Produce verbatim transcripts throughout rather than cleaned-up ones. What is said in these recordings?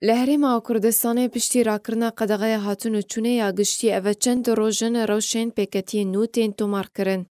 Li Herêma Kurdistanê piştî rakirina qedexeya hatin û çûnê ya giştî eve çend roj in rewşên pêketiyên nû tên tomarkirin.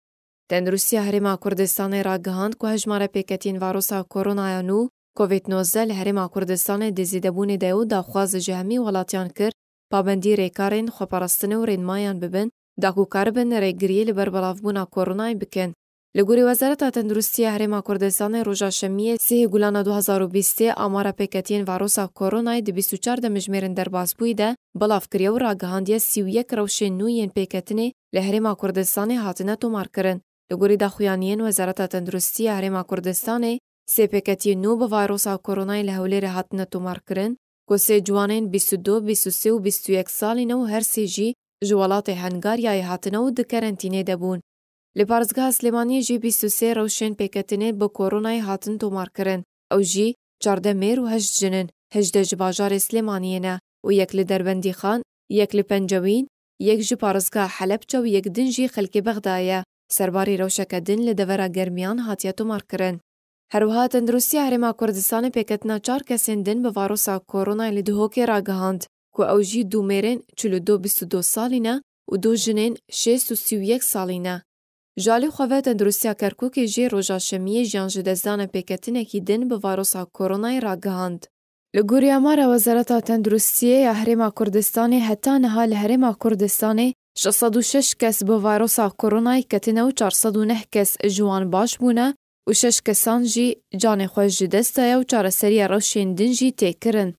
Tenduristiya Herêma Kurdistanê ragihand ku hejmara pêketiyên varosa koronaya nû, Covid nozdeh, li Herêma Kurdistanê di zêdebûnê de ye û daxwaz ji hemî welatiyan kir, pabendî rêkarên xweparastinê û rênmayan bibin, da ku karibin rêgiriyê li ber belavbûna koronayê bikin. Li gorî Wezareta Tenduristiya Herêma Kurdistanê roja Şemiyê sêyê Gulana du hazar û bîstê amara pêketiyên varosa koronayê di bîst û çar demjimêrên derbasbûyî de belav kiriye û ragihandiye sî û yek rewşên nû yên pêketinê li Herêma Kurdistanê hatine tomarkirin. Li gorî daxuyaniyên Wezareta Tenduristiya Herêma Kurdistanê, sê pêketiyên nû bi vayrosa koronayê li Hewlêrê hatine tomarkirin, ku sê ciwanên bîst û du, bîst û sê û bîst û yek salî ne û her sê jî ji welatê Hengaryayê hatine û di kerentînê de bûn. Li parêzgeha Silêmaniyê jî bîst û sê rewşên pêketinê bi koronayê hatin tomarkirin. Ew jî çardeh mêr û heşt jin in, hejdeh ji bajarê Silêmaniyê ne û yek li Derbendîxan, yek li Pencewîn, yek ji parêzgeha Helebçe û yek din jî xelkê Bexdayê ye. Serbarî rewşeke din li devera Germiyan hatiye tomarkirin. Her wiha Tenduristiya Herêma Kurdistanê pêketina çar kesên din bi varosa koronayê li Duhokê ragihand, ku ew jî du mêrên çil û du bîst û du salî ne û du jinên şêst û sî û yek salî ne. Ji alî xwe ve Tenduristiya Kerkûkê jî roja Şemiyê jiyan ji destdana pêketinekî din bi varosa koronayê ragihand. Li gorî amara Wezareta Tenduristiyê ya Herêma Kurdistanê heta niha li Herêma Kurdistanê şeş sed û şeş kes bi vayrosa koronayê ketine û çar sed û neh kes ji wan baş bûne û şeş kesan jî canê xwe ji dest daye û çareseriya rewşên din jî tê kirin.